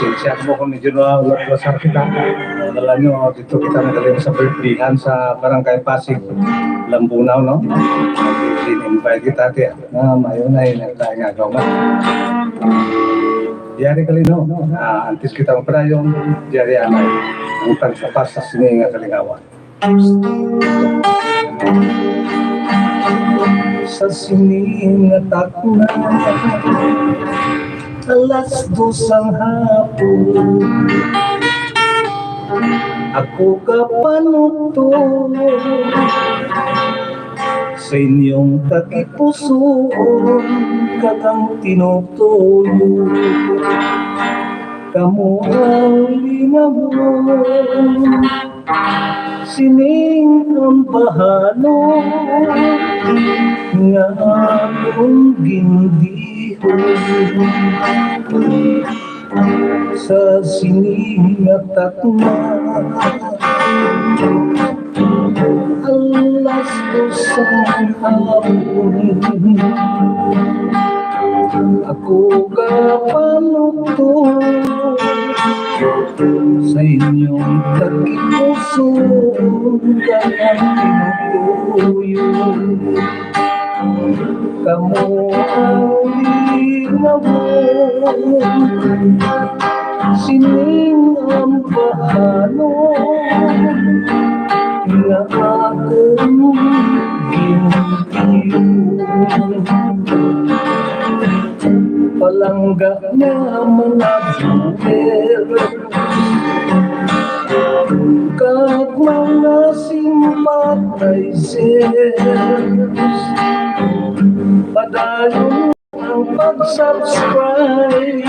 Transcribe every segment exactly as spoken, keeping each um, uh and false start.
Pasensya mo kung medyo na ulat-ulat kita. Alam nyo, dito kita nagaling sa birthdayhan sa Barangay Pasig, Lambunao, no? Invite kita, tiya. Ah, mayo na yun, ang tayo nga gawin. Yari kalino, ah, antes kita magpadayon, yari anay, ang tagsapas sa sini nga kalingawan. Sa sini nga takna, alas dos ang hapon, ako gapanuktok sa inyong tagipusoon kag ang tinutuyo. Kamo ang linawon sining ambahanon nga akon gindihon. Sa sini nga takna, alas dos ang hapon, ako gapanuktok sa inyong tagipusoon kag ang tinutuyo. Kamo ang linawon sining ambahanon nga akon gintiyuhan. Palangga nga mga buhel kag mga sympathizers, padayon ang pag-subscribe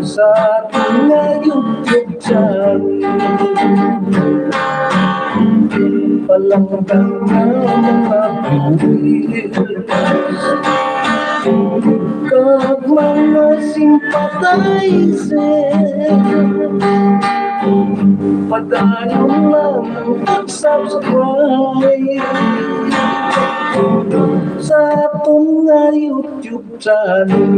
sa aton nga YouTube channel. Palangga nga mga viewers kag mga sympathizer, padayon lang ang pag-subscribe sa aton nga YouTube channel.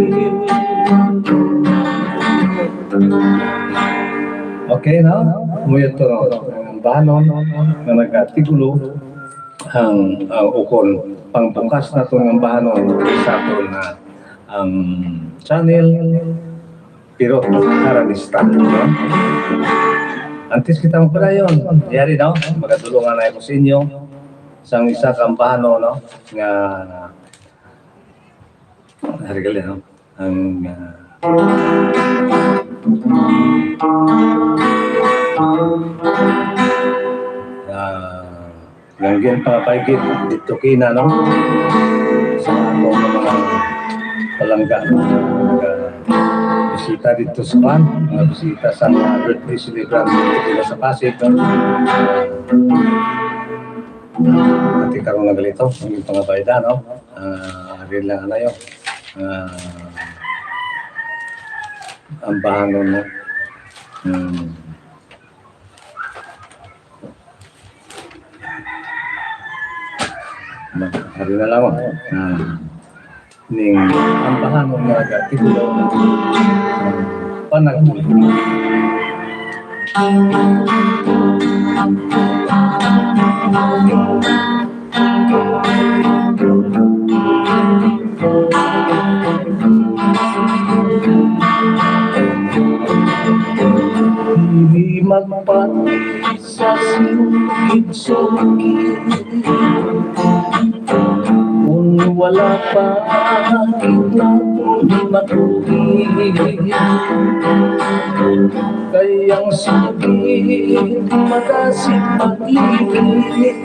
Okay, no? Muyo to, no? Ang ambahanon nga nagatigulo ang, ang ukon pangbukas naton nga ambahanon sa aton nga ang channel, pero Aranista, no? Antes kita magpadayon, yari, no? Magadulungan na ako sa inyo sang isa ka ambahanon, no? Nga, hari gali, no? Ang, ah, ah, Yang ginpapaigit dito kina, no? Sa aton nga mga palangga, mga bisita dito sa kwan, mga bisita sa mga birthday celebrant dito sa Pasig, no? Ati karon na galito, ang iyong pangabayda, no? Ah, ari lang na yun. Ah, ang bahanon mo. Hmm. Ma-, ari na lang, oh. Ah, ning ambahanon nga nagatigo panagmuli. Dili magpati sa sugid-sugid. Kung wala pa gid naton makuha, kay ang sugid madasig maglibig.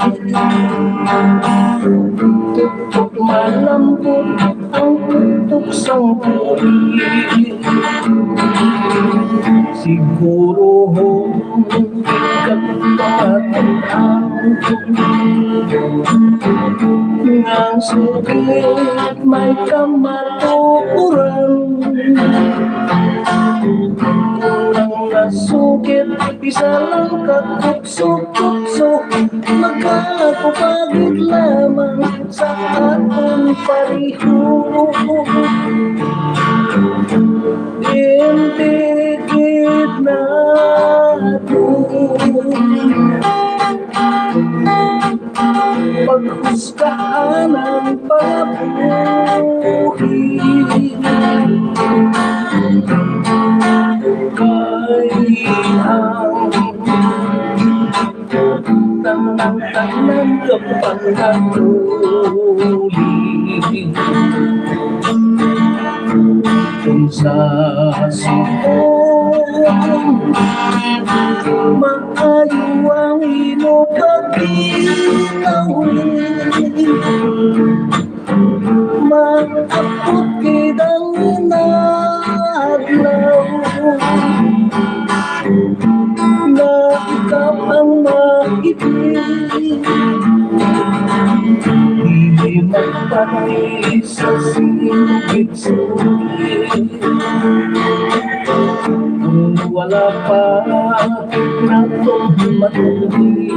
Tuktok malambot ang tuktok sang tubig. Siguro ho, kagpatan nga ang sugid may kamatuoran. Kurang na sugid, isa lang ka tukso-tukso, magkakupagid lamang sa aton pareho. Hindi gid naton paghusgahan ang pagbuhi. Kay ang tanan-tanan nga pangatuli. Kung sa suko, maayo ang imo pagkinawi. Maabot gid ang adlaw nga ikaw ang maibig. Dili magpati sa singit-singit kung wala pa natong matuli.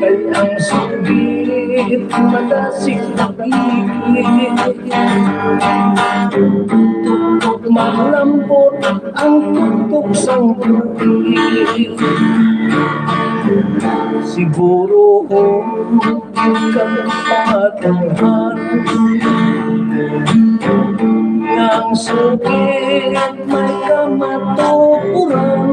Kay ang sugit madasig pag-ibig. Tuktok malambot ang tuktok sang buhi. Siguro kung ikaw padulhan, nga ang sugit may kamatuoran.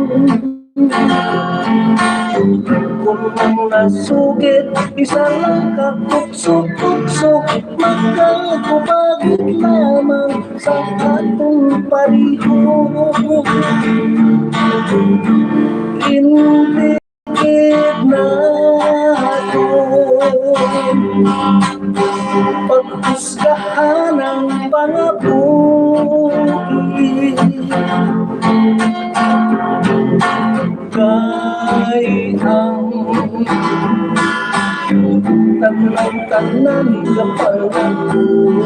Kung ang nasugid, isa lang ka kukso-kukso, magkakubagit lamang sa atong pareho. Hindi gid naton paghusgahan ang pangabuhi. Kay ang tanan-tanan nga pangabuhi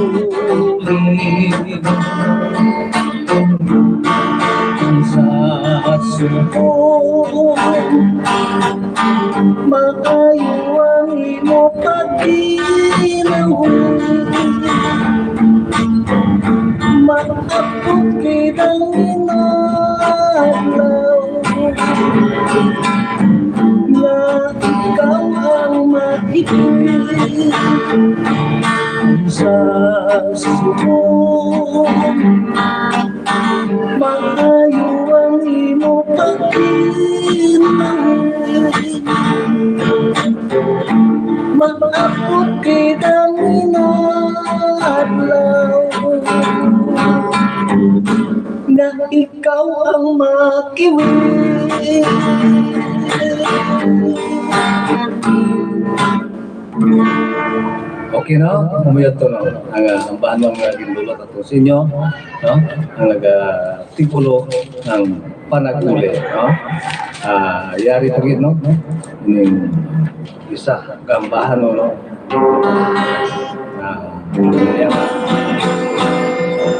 sa suko, maayo ang imo pagkinabuhi. Maabot gid ang adlaw nga ikaw ang maibig. Sa suko, maayo ang imo pagkinabuhi. Maabot gid ang adlaw nga ikaw ang makiwin. Okay, no? Kumuyat to, no? Ang, ah, ang bahan nga gindulot ato sa inyo, no? Ang naga-, titulo ng panaguli, no? Ah, yari pa gid, no? Ning isa, gambahan, no? Ah, yan.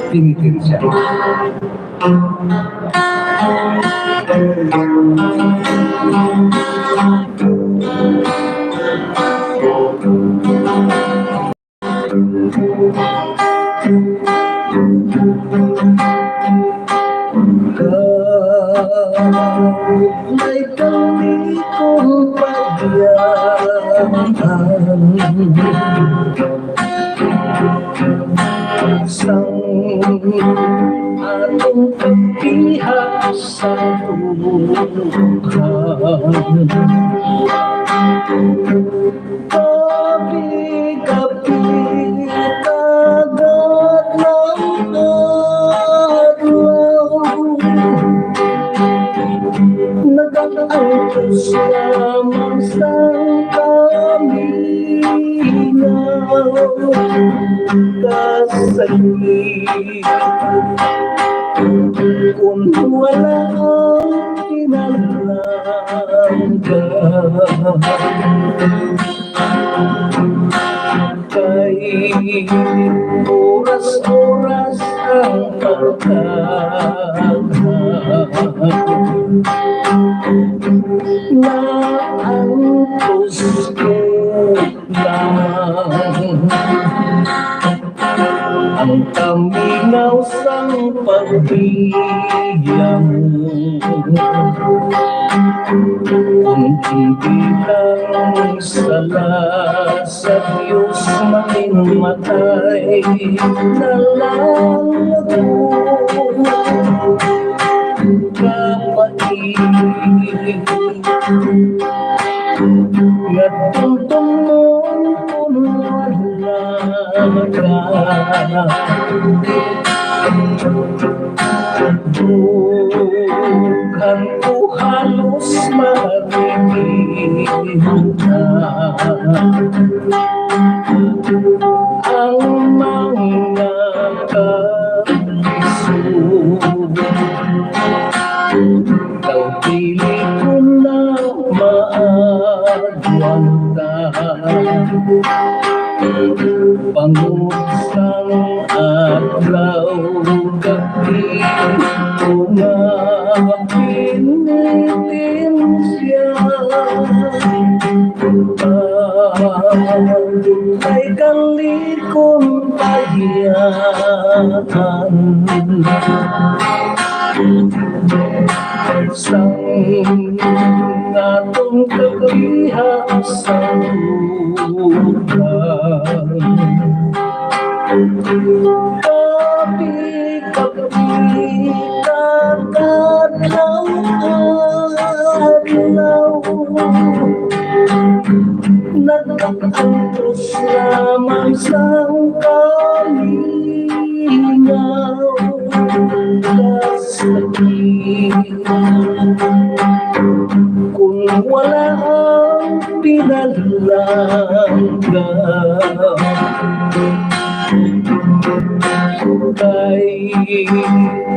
Pinitensya. May kami kong pagyaman sang atong pagpihak sa buhay. Gabi-gabi, kadadlaw-adlaw, nag-antos lamang sang kaminaw. Kasali kun wala ang pinaglaban. Kay oras-oras ang pagtagha na ang puso lamang ang kami nga sang pagbiya mo. Kung hindi lang sala sa Dios, manginmatay na lang ako. Kapatid, nga tungtong mo kun wala ka. Dughan ko halos marigin na ang mga kalisod. Daw dili ko na maagwanta. Bangod sang adlaw gab-i ko nga pinitensya. Ay kalikon pahiyahan. Sang atong kapiha sa lugar. Kapi-kapi, kadlaw-adlaw, nagkakaantos lamang sang kalingaw. Kasakit kun wala ang pinalangga. Kay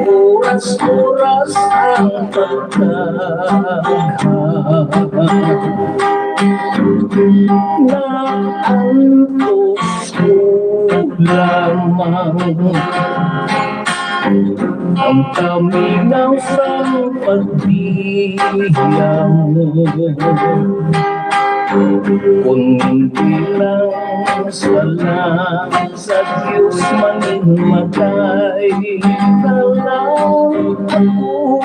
oras-oras ang pagtagha. Naantos ko lamang ang kaminaw sang pagbiya mo. Kundi lang sa lang sa Dios manginmatay na lang ako.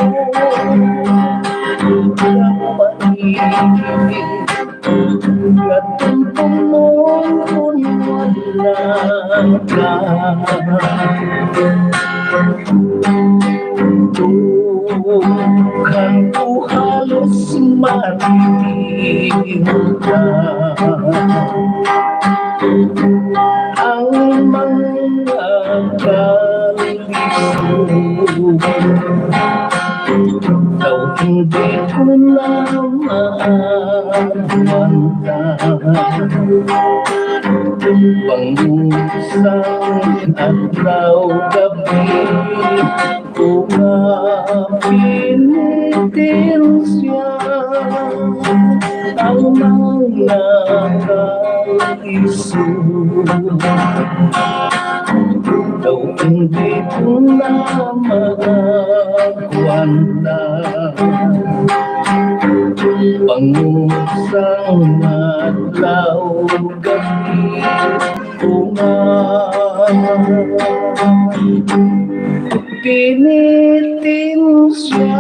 Kapatid, Katungtong mo kun wala ka. Dughan ko halos matingin ka. Ang mga kalisod, daw hindi ko na maagwanta. Bangod sang adlaw gab-i ko nga pinitensya ang mga kalisod. Daw hindi ko na maagwanta. Bangod sang adlaw gab-i ko nga pinitensya.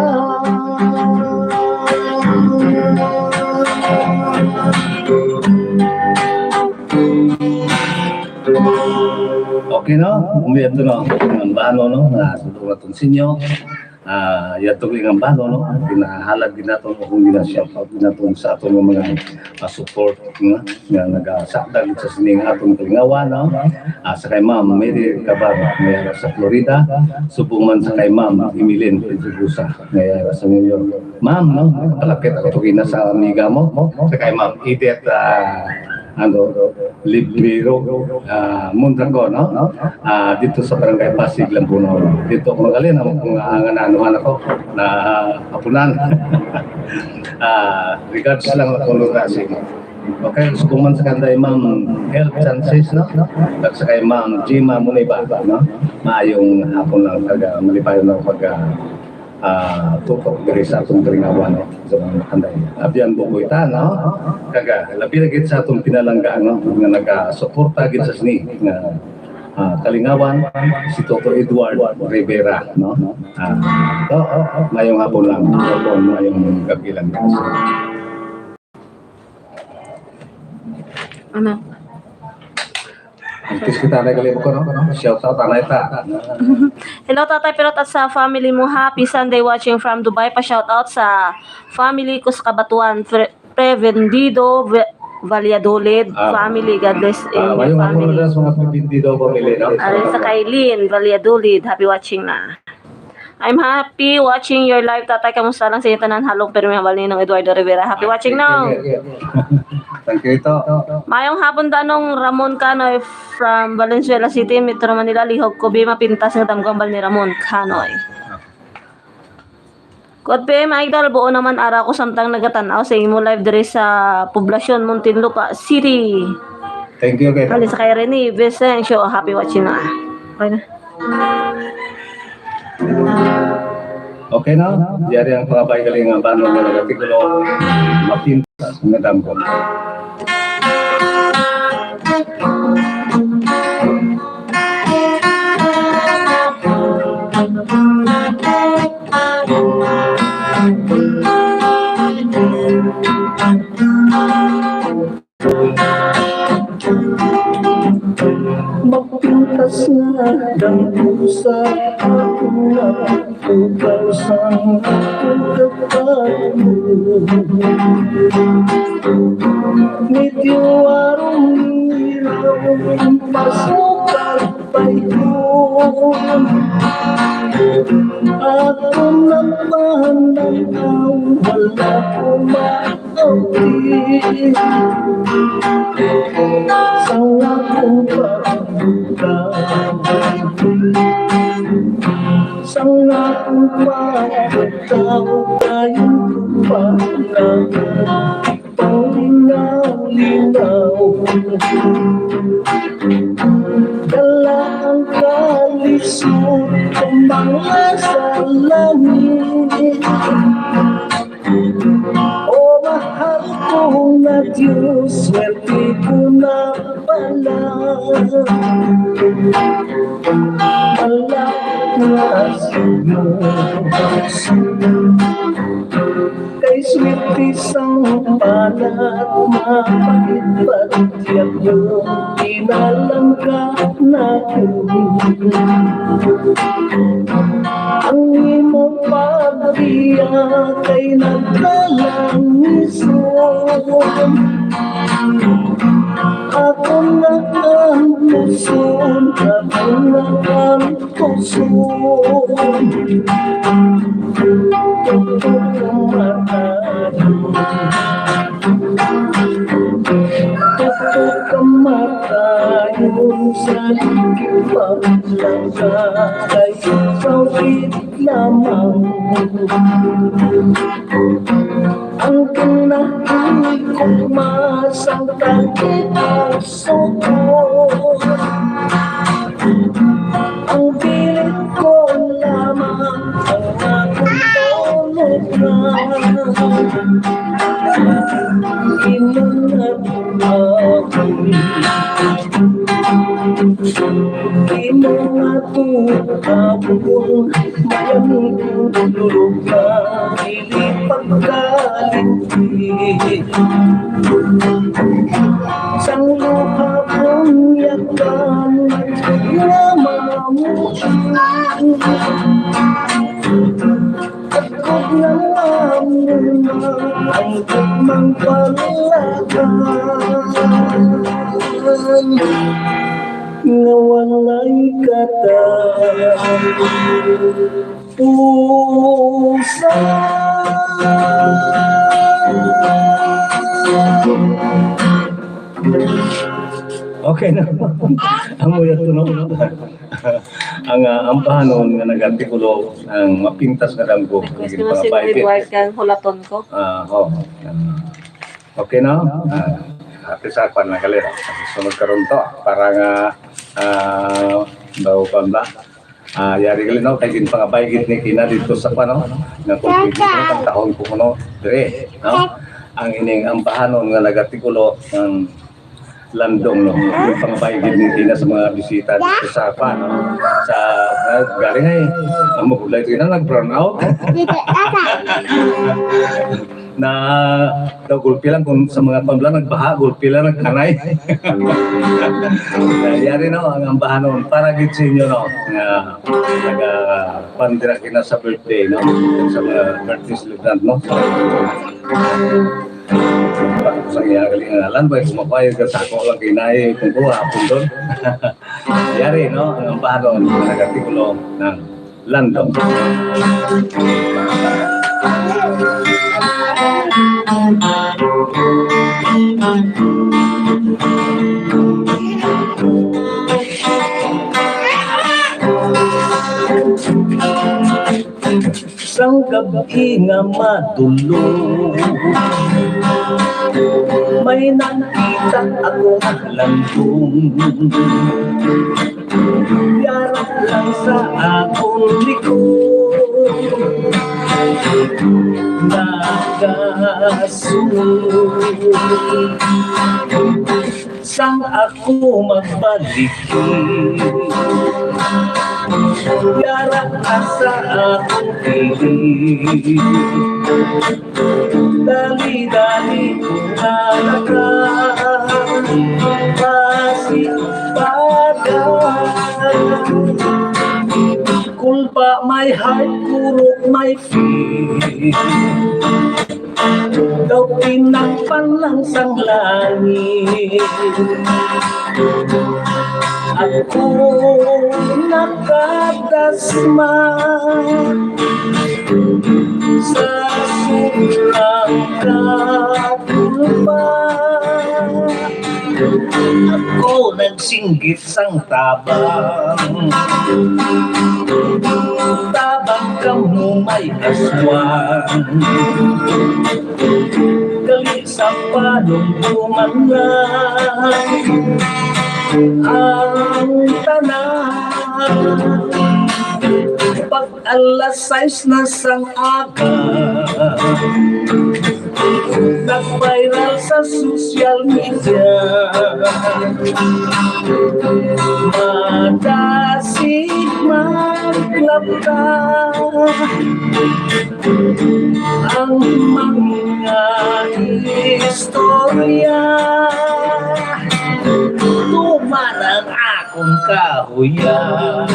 Okay, no? Umiyak to, no? Ang bano, no? Na, sa mga tunsinyo. Ah, yadto ko ang bano, no? Ginahalad gid naton o kung gina-shout out gid naton sa aton nga mga, ah, support, no? Nga nagasakdag sa sining atong kalingawan, no? Ah, sa kay Ma'am Mary Cabar, nga yara sa Florida, subong man sa kay Ma'am Emeline Pedregosa, nga yara sa New York. Ma'am, no? Palapit ako to gina sa amiga mo, sa kay Ma'am Edith, ah, ano, Librero, ah, Mondragon, no? Ah, dito sa Barangay Pasig, Lambuno. Dito ako magaling, ang, ang, ang anuhan ako, na, ah, apunan. Ah, regards lang ako, Lord Racing. Okay, so kung man sa kanday Ma'am Health Chances, no? At sa kay Ma'am Jima Muniba, no? Maayong hapon lang, taga malipayon lang pag, ah, ah, tutok diri sa atong Kalingawan, no? Sa mga makanday. Abyan Bugoy ta, no? Kaga, labi na gid sa atong pinalangga, no? Nga nagasuporta gid sa sini, nga ah, Kalingawan, si Toto Edward Rivera, no? Ah, to, mayong hapon lang, Toto, mayong gabi lang. Ano? Antes kita na galing ko, no? Shout out, anay ta. Hello, Tatay Pirot, at sa family mo. Happy Sunday watching from Dubai. Pa-shout out sa family ko sa Cabatuan, Pre-, Prevendido, Va-, Valladolid Ah. family. God bless Ah, in your mayong hapon family. na sa mga Prevendido family, no? Arin sa Kailin, Valladolid. Happy watching na. I'm happy watching your live, Tatay. Kamusta lang sa inyo tanan? Halong pirmi hambal ni Nong Eduardo Rivera. Happy watching, Nong. Thank you, ito. Mayong hapon, Danong Ramon Canoy from Valenzuela City, Metro Manila. Lihog ko, bi, mapintas nga damgo hambal ni Ramon Canoy. Good P M, Idol. Buo naman ara ko samtang nagatan-aw sa imo live diri sa Poblacion, Muntinlupa City. Thank you, kay Kali sa kay Rene Vicencio. Happy watching na. Okay na. Okay na? Yari ang pangabay galing nga banon nga nag-artikulo, mapintas nga damgo. Mapintas nga damgo sa akon nga tugaw sang akon katawo. Medyo arong linaw, pasok ang bayhon. Akon nagpanan-aw, wala ko ma- Sang akong pagbuka, sang akong pagbuka, kayo ko pa lang panglinaw-linaw. Dala ang kalisod, tumanga sa langit. O mahal ko nga Dios, swerte ko na pala. Pala nga Dios. Kay swerte sang palad, mapait pa Diablo, pinalangga na ko. Ang imo pagbiya kay nagkalangison. Ako na ang puson, ako na ang puson. Tutok ang mata. Tutok ang mata, yung sa likod pa lang ka, kay ikaw it lamang. Ang kinahanglan ko masang takip ang suko. Ang pilit ko lamang ang akong tulugan. Imo nga tuhagon, imo nga tuhagon, mayamig ang lulog ka, dili pagkalimti. Sang luha kong yakan, nga mamuti. Takot nga mamuna ang gugmang palakan nga walay katapusan. Okay na. Amo yan to, no? Ang, ah, ambahanon nga nag-artikulo ang mapintas nga damgo. Request ko na si Edward kang hulaton ko. Ah, oh. Ah, okay na? Ah, ate sa kwan na gali. Sunod karon to para nga, ah, daw kwan ba? Ah, yari gali, no? Kay ginpangabay gid ni Kina dito sa kwan, no? Nga kung pwede ko, ang tahon ko kuno dire, no? Ang ining ambahanon nga nag-artikulo ang Landong, no? Yung pangabay gid ni Tina sa mga bisita dito sa pa, no? Sa, ah, galing ay, ang magulay ito na, nag-brown out. Dito, tata. Na, daw gulpi lang kung sa mga pambla, nagbaha, gulpi lang, nagkanay. Yari, no? Ang ambahanon, para gid sa inyo, no? Nga, naga, pandira kina sa birthday, no? Sa mga birthday celebrant, no? Sa iya galing ang alam, bay, kumapay ka sako lang kay naay kung kuha, hapon doon. Yari, no? Ang ambahanon, nag-artikulo ng Landong. Sang gab-i nga madulom, may nakita ako nga landong. Yara lang sa akon likod, nagasunod. Sang ako magbalik, yara ka sa akong piling. Dali-dali ko nga nakapasipagan. Kulba my heart, kurog my feet. Daw pinangpanlang sang langit. Ako nakadasma sa surang kakulba. Ako nagsinggit sang tabang. Tabang kamo may aswang. Gali sa panumduman lang ang tanan. Pag alas sais na sang aga, nag-viral sa social media. Madasig maglabta ang mga istorya. Tuman ang akong kahuyan.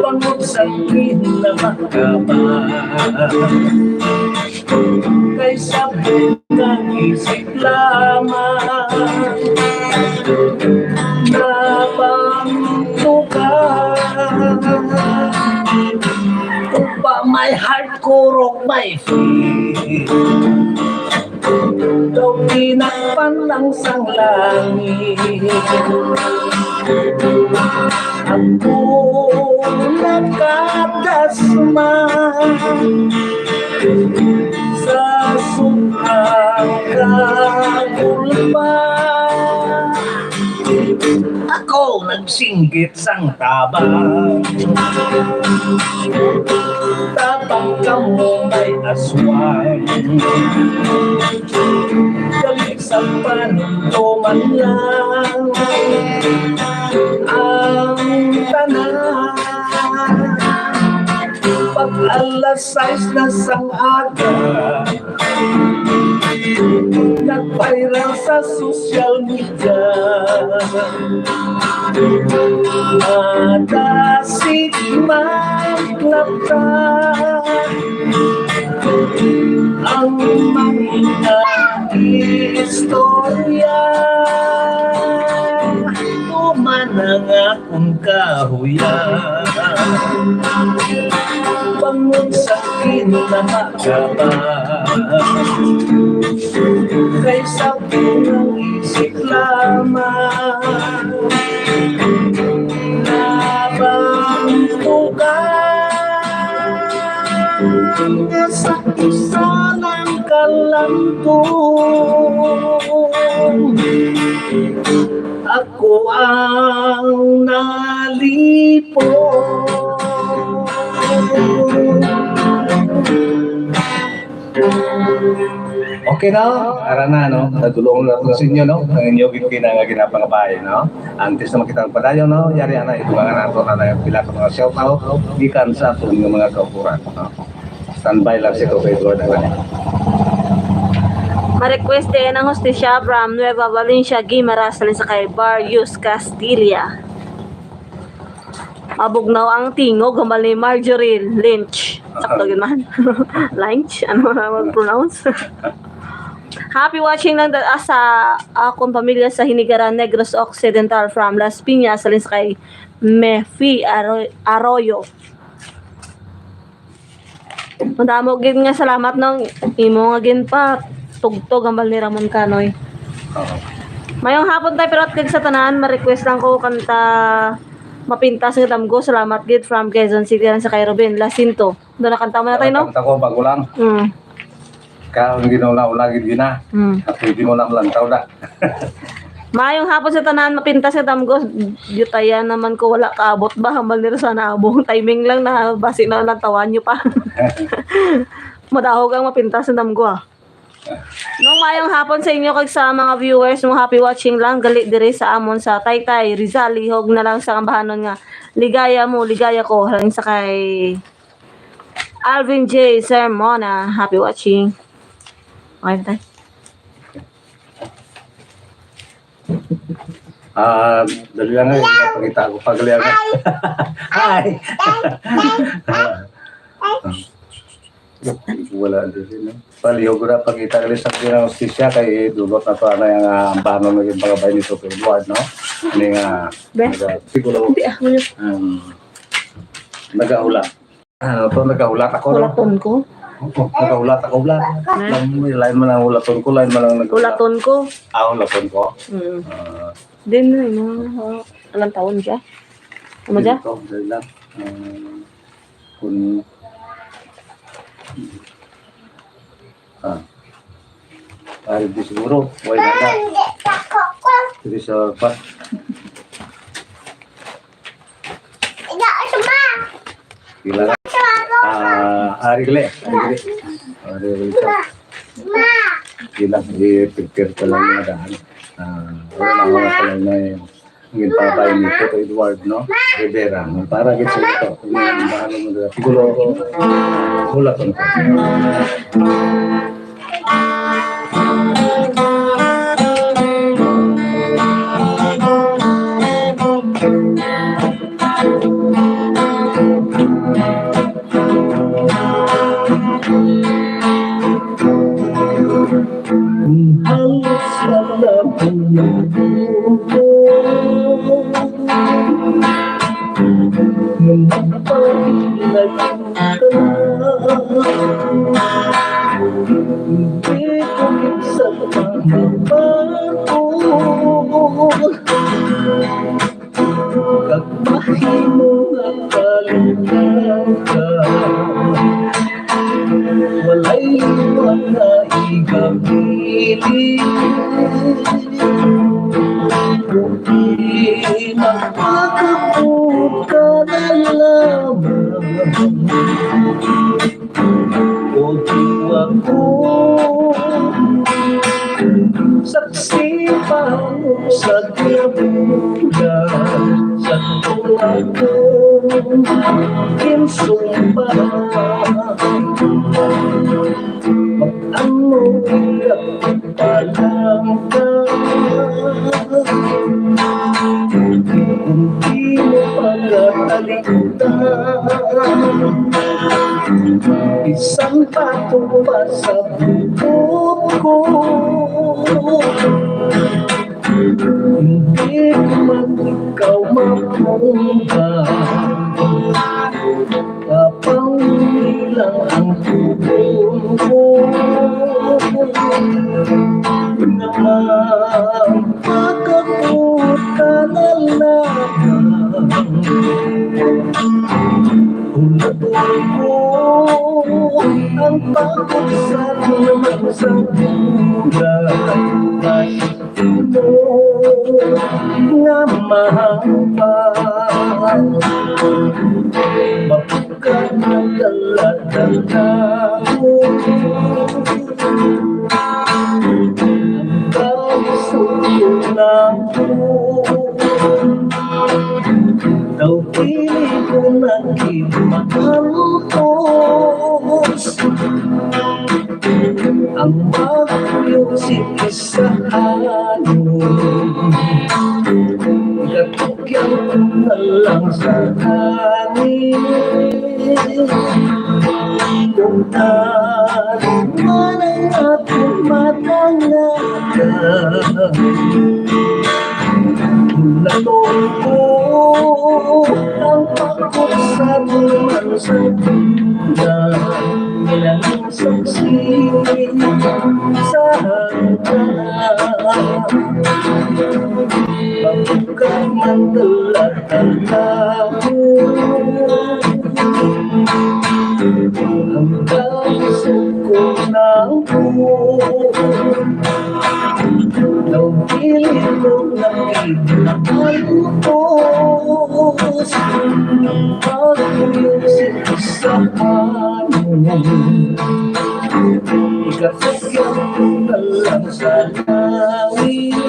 Bangod sa ginamakaba, kay sa bungang isip lamang nabangtukan. Upa, my heart, kurog my feet. Daw tinakpan lang sang langit. Ako nakadasma sa subrang kakulba. Ako nagsinggit sang tabang. Tabang kamo may aswang. Gali sa panumduman lang ang tanan. Pag alas sais na sang aga, nag-viral sa social media. Madasig maglabta ang mga istorya. Tuman ang akong kahuyan. Bangod sa kinamakaba, kay sa bungang isip lamang nabangtukan sa usa lang ka landong. Ako ang nalipong. Okay, no? Ara na, no? Nadulong na po sa inyo, no? Ang inyo gid kina nga ginapangabay, no? Antes na makita ang padayon, no? Yari ana, ito nga nato na yung pila ka mga shout out gikan sa aton nga mga kaukuran, no? Standby lang si Kuya Edward, ano? Ma-request din ang hostisya from Nueva Valencia, Guimaras, halin sa kay Barrios Castilla. Mabugnaw ang tingog, hambal ni Marjorie Lynch. Sakto gid man. Lynch? Ano na mag-pronounce? Happy watching lang da, ah, sa akong pamilya sa Hinigaran, Negros Occidental, from Las Piñas, halin sa kay Mefi Arro-, Arroyo. Madamo gid nga salamat, no, imo nga ginpatugtog, hambal ni Ramon Canoy. Oo. Mayong hapon, Tay Pirot, kag sa tanan. Ma-request lang ko kanta Mapintas nga Damgo. Salamat gid, from Quezon City, lang sa kay Ruben Lacinto. Doon na kanta mo na, Tay, no? Kanta ko, bago lang. Mm. Karon ginauna-una gid gina. Mm. At pwede mo na malantaw na. Maayong hapon sa tanan, Mapintas nga Damgo. Yutayan naman ko, wala kaabot ba? Hambal ni Rosana Abong. Timing lang na, basi na lang tawan nyo pa. Madahog ang Mapintas nga Damgo, ah. Nung maayong hapon sa inyo kag sa mga viewers mo, happy watching lang gali dire sa amon sa Taytay, Rizal. Lihog na lang sa ambahanon nga ligaya mo, ligaya ko. Lang sa kay Alvin J Sermona, happy watching. Okay, Tay. Ah, dali lang, eh. Pakita ko pag liang. Hi! Wala din, no? Palihog ko na pakita gali sa pinang hostisya kay dulot na to, ano, yung, ah, ambahanon nga ginpangabay ni Super Edward, no? Ini nga, Be? Naga-, siguro, Hindi, ah, wala. Um, nagahula. Ano to, nagahula ako, no? Hulaton ko. Oo, nagahula ako, bla. Ha? Lain, lain man ang hulaton ko, lain man ang nag- Hulaton ko. Ah, hulaton ko? Mm. Ah. Din na, no? Alang taon siya? Ano siya? Dito, dali lang. Ah, kun-, ah. Ari di siguro. Wala na. Diri sa pa. Pila na? Ah, ari gali. Ari gali. Ari gali. Pila, i-prepare ko lang yung daan. Ah, wala na, wala pa lang na yung, yung pabay ni Tito Edward, no? Rivera, no? Para gid sa ito. Yung bahalo mo dito. Siguro, hulaton ko. Kung halos wala ang mundo, nung magpahilayo ka na, hindi ko gid sa pagbabago. Kag mahimo nga kalugawan, walay liwat nga igabilin. Kung di magpakabot ka na lamang, o di ako saksi pa sa gabura, sa tulad ko, kinsumba. Mag-ano ka pa lang ka, kung di mo pagkatalikdan. Bisan pa ito pa sa buot ko, hindi ko man ikaw matumba. Kapang lang ang tugon ko. Naman Pagkabot ka na lamang, hulaton ko ang pagkabot sa mga sa bulan. Mas mo nga mahaba, mapugad na lalat ng tao. Ako naghimakantos ang maguyog sa isahanon. Gatukyan ko na lang sa hangin. Kung tali man ang akong matangaka, natungko ang pagkot sa tuman sa tuna. Nilang saksi sa hanggan. Pagkag man dala-dala ko, hanggang suko na ako. Daw kilid ko na pinakalupos. Ang pagkuyog sa ano. Ikatagyan ko na lang sa langit.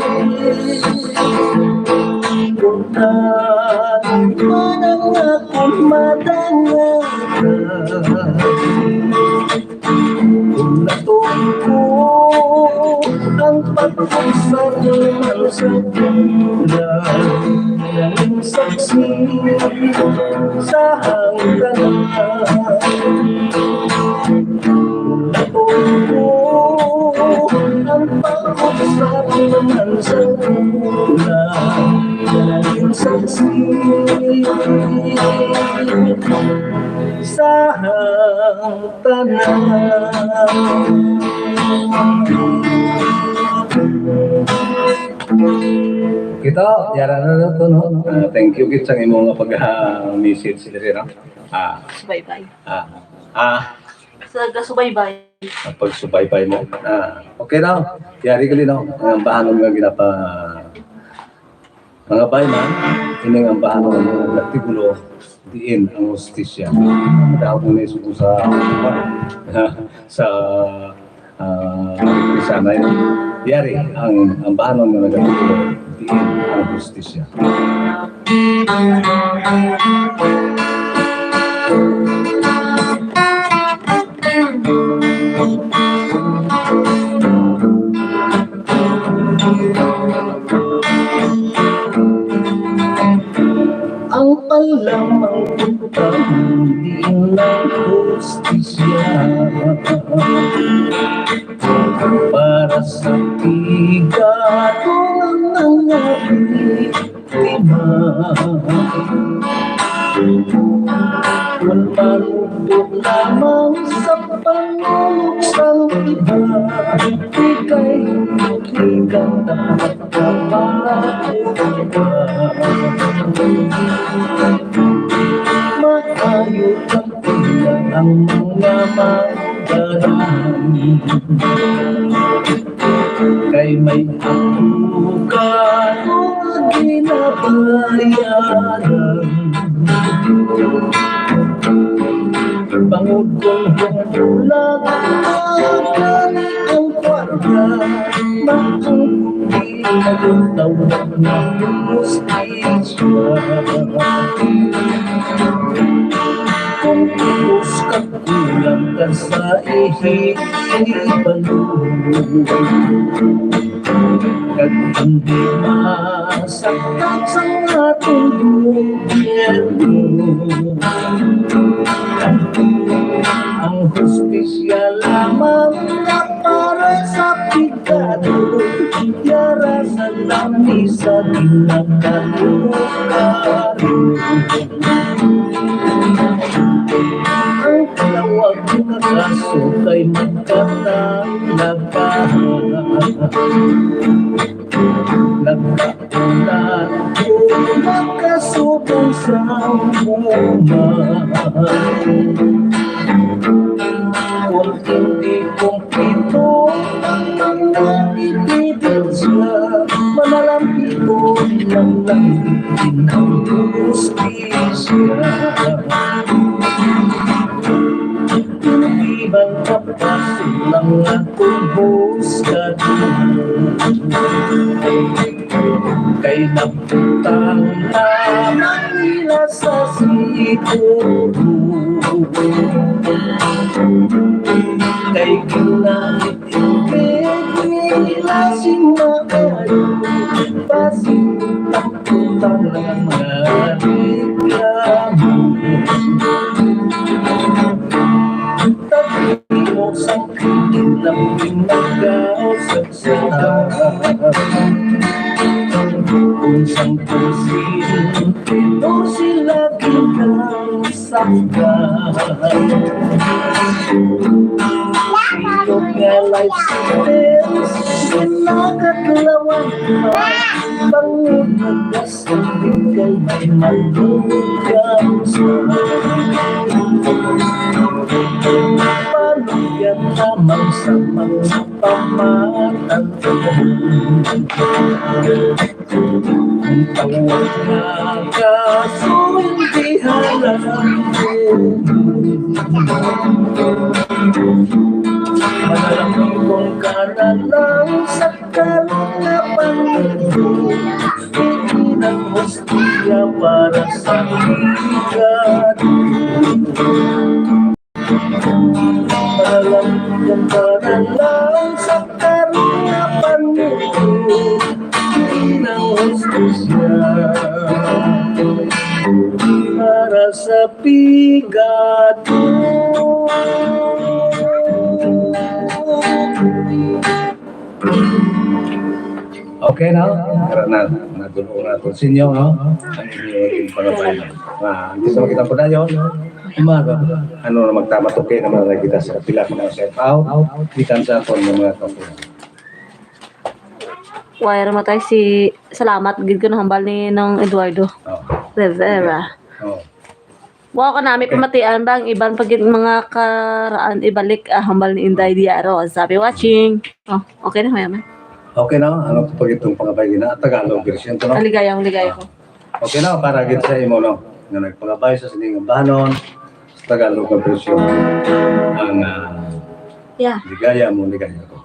Kung tali man ang akong matangaka, kung natungko ang pagpagsa ko man sa tula, naging saksi sa hangtanan. Ang pag-usap naman sa una, naging saksi sa tanan. Kita, yara na lang to, no? Ah, thank you, gid, sa imo nga pag-message diri, no? Ah, Subaybay. Ah, ah, Sa gasubaybay. Ang pagsubaybay mo. Ah, okay na. Yari gali, no? Ang ambahanon nga ginapa, mga bay man, ining ambahanon nga artikulo, diin ang hustisya. Daw mo na isugo sa, sa, ah, sanay. Yari ang ambahanon nga nagatulo, diin ang hustisya. Ang palamang utang diin ang hustisya para sa pigado nga mga biktima. Kung marupok lamang sa panulog sang iba, di kay ikang dapat ka para iba. Maayo kang ilang ang mga manggaran. Kay may ako ka nga ginabayaran. Bangod kung bulag gani ang kwarta, maangkon di nagtawag na hustisya. Kung ubos ka kulang ka sa ihibalo, kag hindi masaktan sang atong gobyerno. Ang hustisya lamang na para sa pigado, yara sa lamisa ginakalukaron. Ang kalawag nga kaso kay magkatalaga. Nagkaulat ko makasubong sa uma. Kung hindi kumpleto ang mga ebidensya, manalampiko lang lang din ang hustisya. Hindi man kapaso lang akong husga. Kay nabutang na Manila sa Kay ginait-ibig nila sing maayo, basi ang utang lang nga reklamo. Tagimo sa ilang pinagaw sa Unsang porsyento sila ginasaktan? Ito nga lifestyle, nakatlawan pa. Pangunagas ang bigay may malugang sa paluya lamang sa mga pamatag. Ang tawag nga kaso hindi halal. Manalambong ka na lang sa karon nga panahon. Hindi na hostya para sa pagkadto. Alam kong para lang sa karon nga panahon, hindi na hostya para sa pagkadto. Okay, no? Tara na, nadulong na ito sa inyo, no? Ang inyong pangabay. Ah, ang gusto makita po tayo, umaga. Ano na magtama, okay naman na kita sa pila ka mga shout out. Kita sa aton ng mga kapunan. Wire matay si salamat gid ko nahambal ni Nong Eduardo Oh. Rivera. Oh. Wow, kanami Okay. pamatian ba ang iban pa gid mga karaan ibalik, ah, hambal ni Inday Diaro. Sabi, watching. Oh, okay na, Mama. Okay na, ano pa gid itong pangabay gina? Tagalog version to, no? Kaligayang ligaya Ah. ko. Okay na, para gid sa imo, no? Nga nagpangabay sa sining bahanon, sa Tagalog nga version. Ang, ah, Yeah. Ligaya mo, ligaya ko.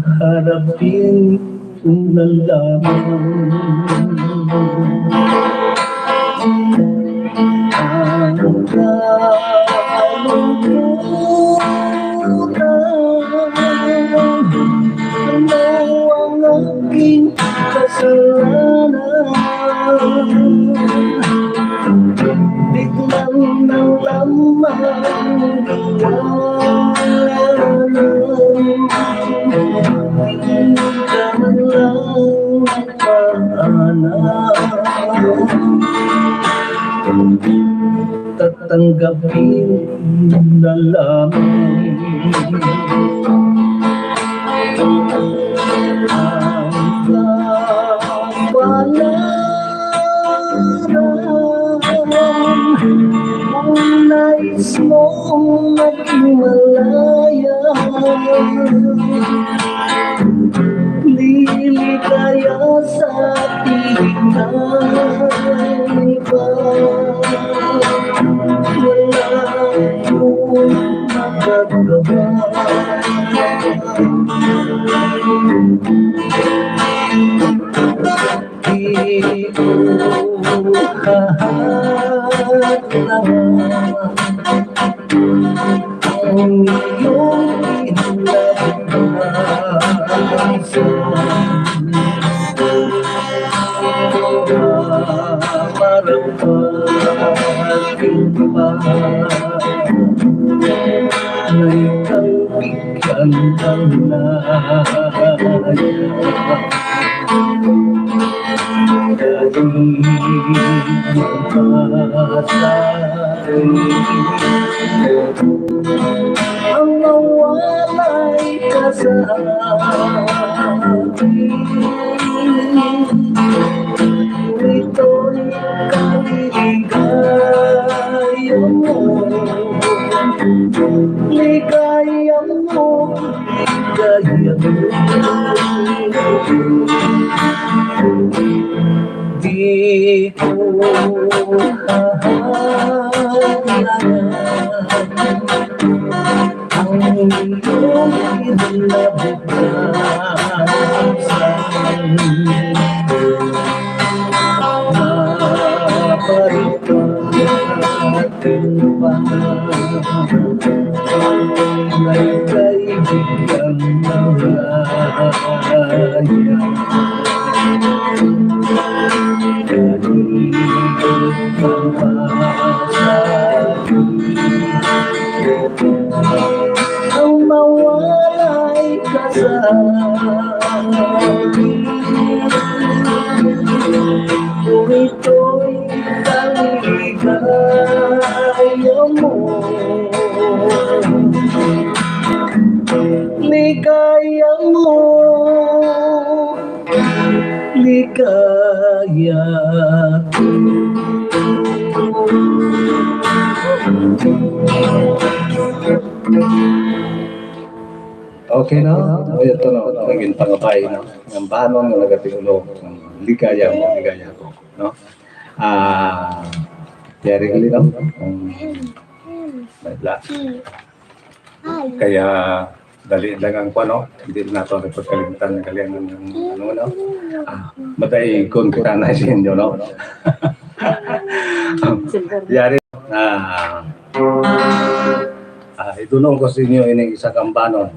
Haharapin ko na lamang ang kalungkutan. Ano ang aking kasalanan? Biglang na lamang nawala. Di ka man lang paalam. Tatanggapin na lamang ang kapalaran. Kung nais mong maghimalaya, liligaya sa tingin na iba. Wala akong magagawa. Di ko kahadlangan ang iyong kinalabasan. Para pagkita na ikaw bigyan ng laya. Ang mawalay ka sa akin, ito'y kaligaya mo. Ligaya mo, ligaya mo. Di ko hahayanan ang iyong kinabukasan. Maparipatan pa may kaibigan na raya. Ang mawalay ka sa akin, kung ito'y kaligaya mo, ligaya mo, ligaya ko. Okay, no? O, ito, no? Naging pangabay, no? Ang banon nga nagatiulo, ligaya mo, ligaya ko, no? Ah, yari gali, no? Ang, may bla. Kaya, dali lang ang kuwan, no? Hindi nato ang pagkalimtan, gali ang, ano, no? Ah, madaigon kita na sa inyo, no? Yari, ah, ah, idunong ko sa inyo ining isa ka ambanon.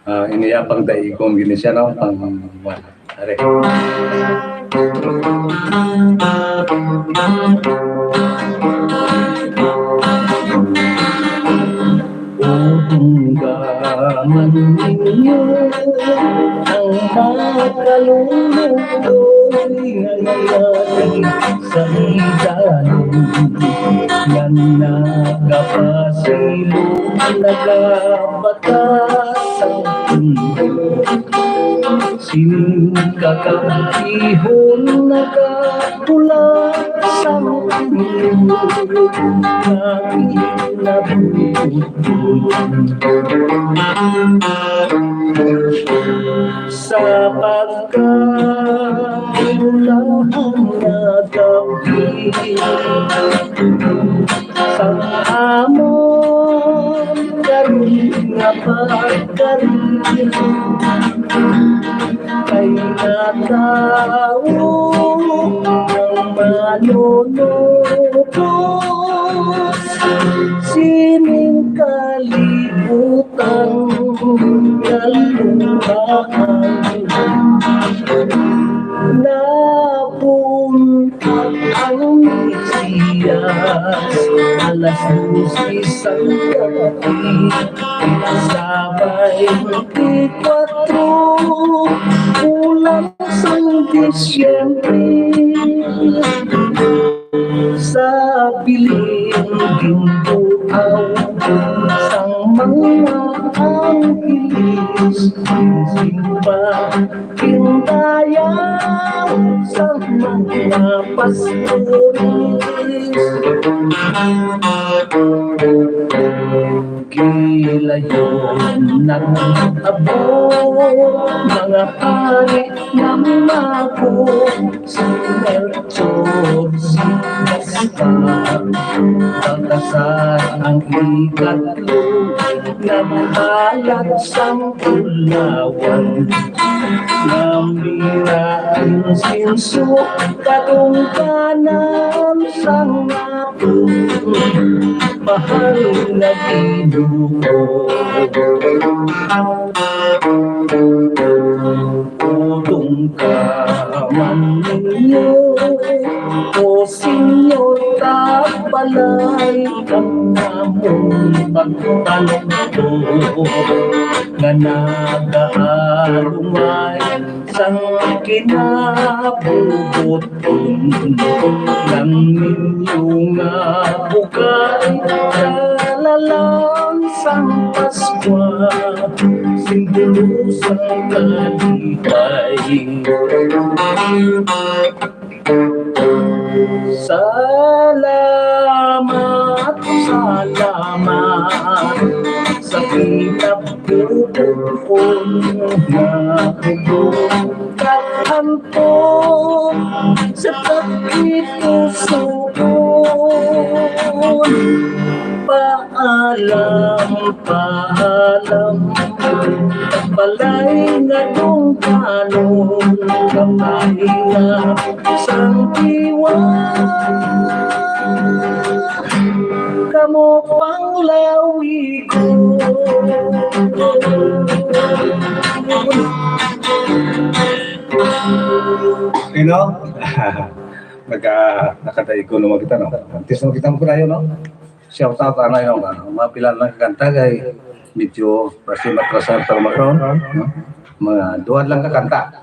Ah, ini ya pang daigon gini siya, no? Pang, wala. Are. O tunggaman ninyo ang makaluluoy nga yari sa idalom nga nagapasilog, nagabatas ang mundo. Sining kakampihon nagabula sa mundo nga ginabudbud. Sa pagkaulahan nga gabi, sang amon karon nga pagkari, kay natawo ang manunubos sining kalibutan. Ang kalumaan. Nabuntag ang Mesiyas, alas dose sang gabi, sa twenty-four bulan sang Disyembre. Sa bilin ginbuaw sang mga angheles, ginsimba, gindayaw sang mga pastores. Gilayon nag-abot mga pari nga mago, si Melchor, si Gaspar, Baltasar ang ikatlo, naghalad sang bulawan, nga mira, insinso, kadungkanan sang mahal nga Ginoo. Tudong ka man ninyo, O Señor, ta balay kang amon pagpanukdo, nga nagaalumay sang kinabubuton, ang ninyo nga bugay, dalalan sang Paskwa, simbolo sang kalipay. Salamat, salamat sa kinabubukon nga bubong. Kahanto sa pagkitusuon. Paalam, paalam, balay nga dungganon, gamay nga sang diwa. Kamo panglawigon. You know? Naka, nakadaigo naman kita, no? Antes naman kita magpulayo, no? Shout out, ano, yung, ano, mga pila lang kakanta kay medyo prasi matrasar pero makaroon, no? Mga duha lang kakanta.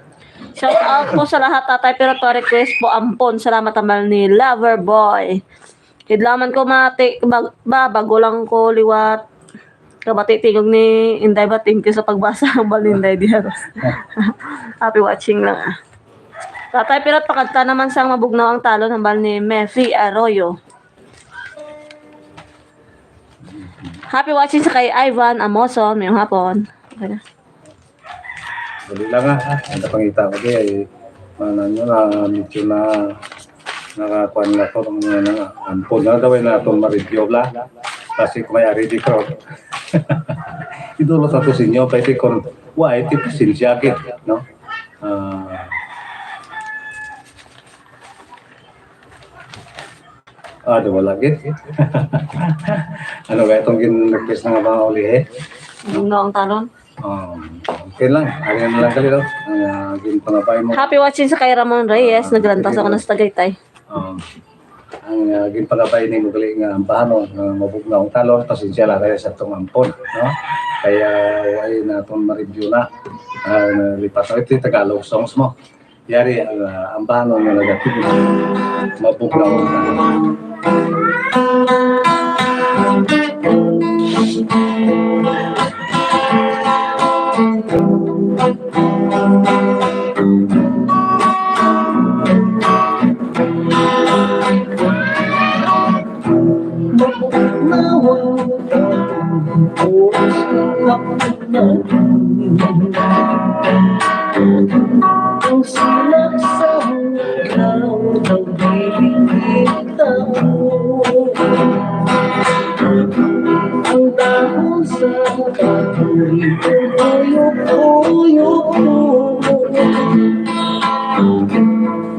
Shout out po sa lahat, Tatay, pero to request po, Ampon. Salamat, tambal ni Lover Boy. Kidlaman ko mati, bag-, ba, bago lang ko liwat. Kabati tingog ni Inday ba, thank you sa pagbasa, hambal ni Inday Diaz. Happy watching lang, ah. Tatay Pirot, pakanta naman sang Mabugnaw ang Talon, hambal ni Mefi Arroyo. Happy watching sa kay Ivan Amoson, mayong hapon. Okay na. Dali lang, ah. Ang pangita ko, di ay, ano, ano, na, medyo na, nakakuan na to, ang mga na, Ampon na daw, ay na itong ma-review la. Kasi kung may ari di ko. Ito lang sa to sa inyo, pwede kung, wa, ito, pasensya, gid, no? Ah, ah, di wala, gid. Ano ba itong gin-request nga mga uli, eh? Ano ang talon? Um, okay lang. Ari na lang kali, no? Ang, ah, ginpangabay mo. Happy watching sa kay Ramon Reyes. Ah, naglantas ako sige. Na sa Tagaytay. Um, ang, ah, ginpangabay ni mo gali nga ambahan, no? Nga mabugnaw ang talon, pasensya lang kayo sa tong Ampon, no? Kaya, wala na itong ma-review na. Ah, nalipas. Ito yung Tagalog songs mo. Yari ang, ah, ambahanon nga nagatigil. Mabugnaw na. Mabugnaw ang oras nga ang silak sa hugnaw daw dili kita. Ang dahon sa kahoy, tuyok-tuyok.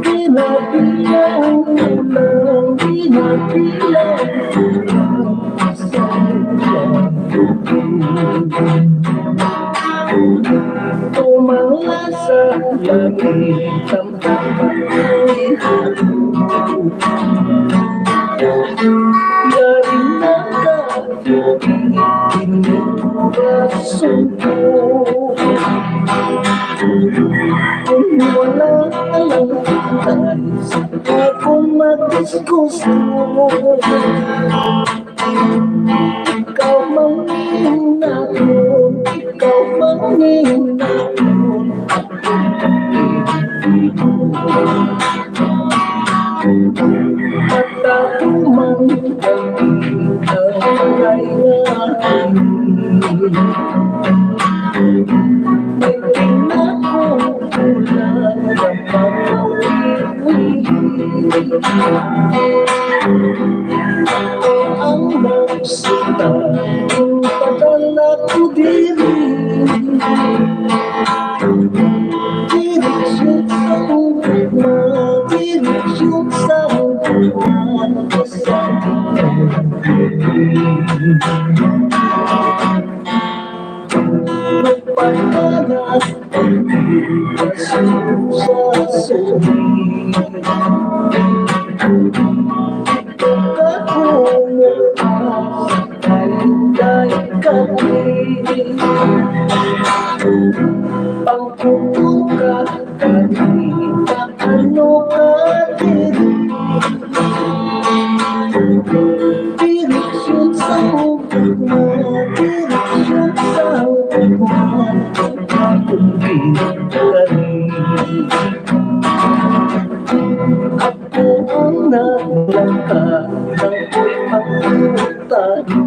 Pinabilang ko lang, pinabilang ko lang sa iyang tubig. Tumala sa langit ang pagkakas. Yari na ka, Inyong rason ko. Kung wala ka lang, akong madiskuso. Ikaw man ako, ikaw man ako. At ako man ang kailangan. May kinakaulan na pag-uwi. Ako ang nagsulat, ang padala ko diri. Direksyon sa ugma, direksyon sa ugma, sa ugma. Magpanalas ang sa suhi. Kakunyo pa sa kay kami. Pangkukuha ka, ano ka diri? Direksyon sa ugma, direksyon sa ugma, kung di ka rin. Ako ang naglangka, ako'y pagkutano.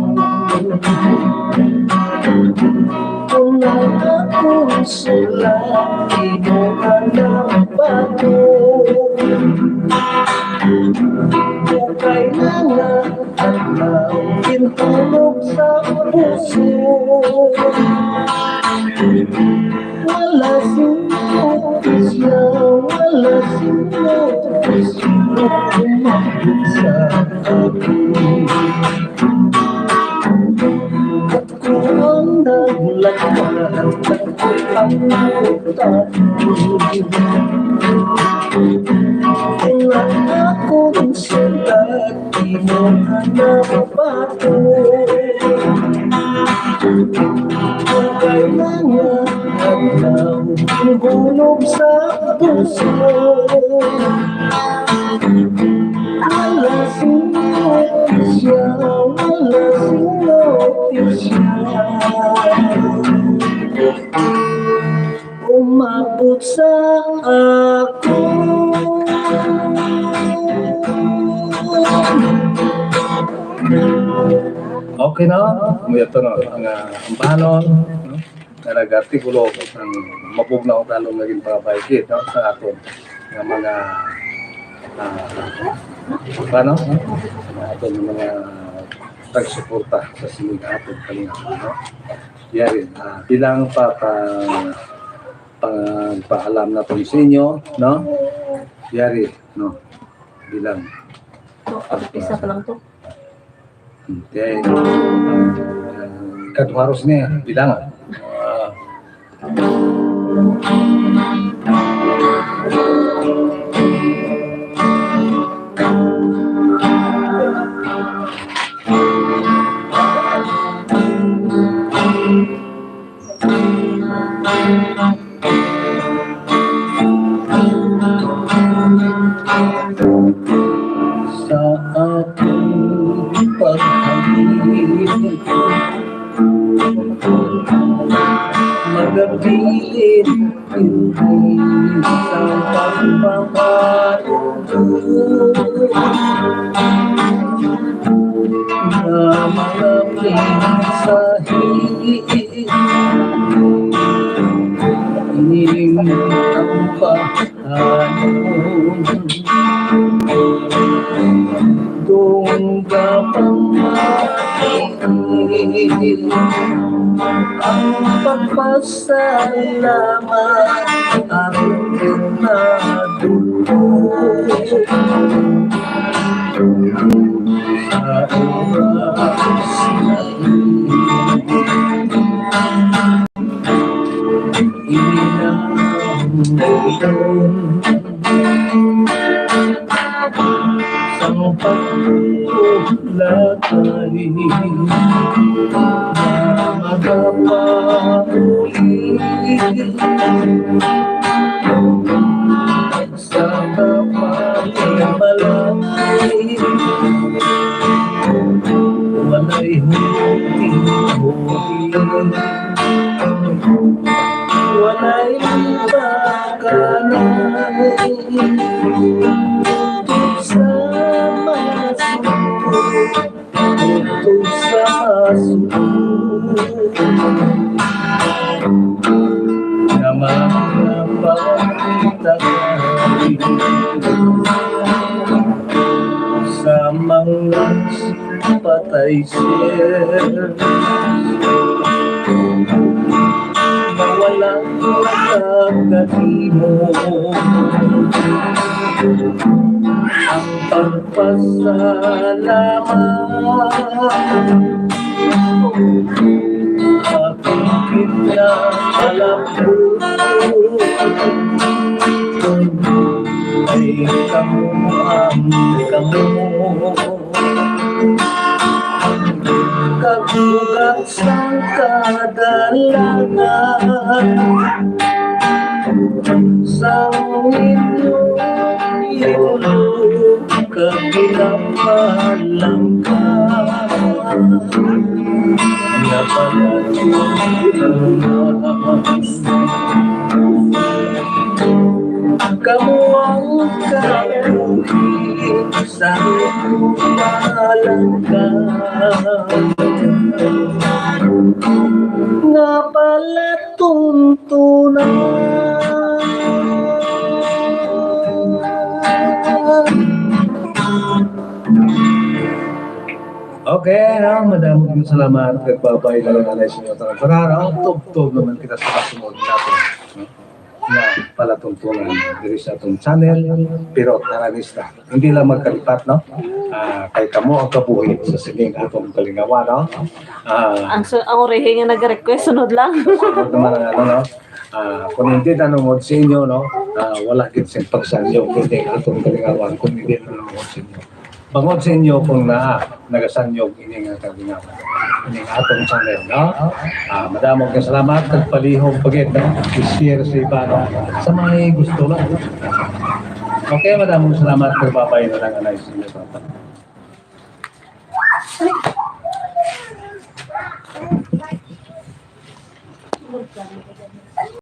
Imo na nabato. Ukay na nga adlaw, gintulog sa puso. Wala sing notisya, wala sing notisya. Umabot sa akon. Ako ang naglakat, ako ang nagtago. Ang akon siyudad, di mo na nabato. Ang kailangan adlaw, gulog sa puso. Wala sing notisya, wala sing notisya. Umabot sa akon. Okay na? May ito na, ang, ah, ang banon, no? Nga nag-artikulo ang mabugnaw talong nga ginpangabay gid, no, sa aton nga mga, ah, paano? Sa aton nga mga tagsuporta sa sining aton kalingawan, no? Yari, ah, bilang pa, pa, pagpaalam naton sa inyo, no? Yari, no? Bilang. So, isa pa lang to. Okay. Kaduharos ni bilangan. Sa akong paghalin, magabilin hindi sa pagpapatubod. Nga mga mensahe Ining ang pagtanom. Dungga pamati ang pagpasalamat aron nadulog sa oras. Sang pagtulagay, magapauli. Sa kapalimalay, walay huti-huti, walay bakanay. Sa mga suko, Utos sa suko nga mga pagtagay sa mga patay, sir, nga wala nakakahimo. Ang pagpasalamat akong pinapalambot ay kamo ang kamo. Kag bugat sang kadalanan sang inyo iulo kag pinapalangga. Nga pala Kamo ang kabuhi sa palangga nga palatuntunan. Okay, no? Madamo gyud salamat. Nagbabay na lang anay sa inyo. Para, no? Tubtob naman kita sa kasunod natin, no? Nga palatuntunan diri sa atong channel, Pirot Aranista. Hindi lang magkalipat, no? Ah, kay kamo ang kabuhi sa sining atong kalingawan, no? Ah, Ang su- ang urihi nga nag-request, sunod lang. Sunod naman ang ano, no? Ah, kung hindi nanungod sa inyo, no? Ah, wala gid sing pagsanyog kundi ang atong kalingawan kung hindi nanungod sa inyo. Bangod sa inyo kung naa nagasanyog ini nga kalingawan, ini nga atong channel, no? Ah, madamo nga salamat, kag palihog pa gid, no? I-share sa iba, no? Sa mga gusto lang. Okay, madamong salamat, kag babay na lang anay sa inyo.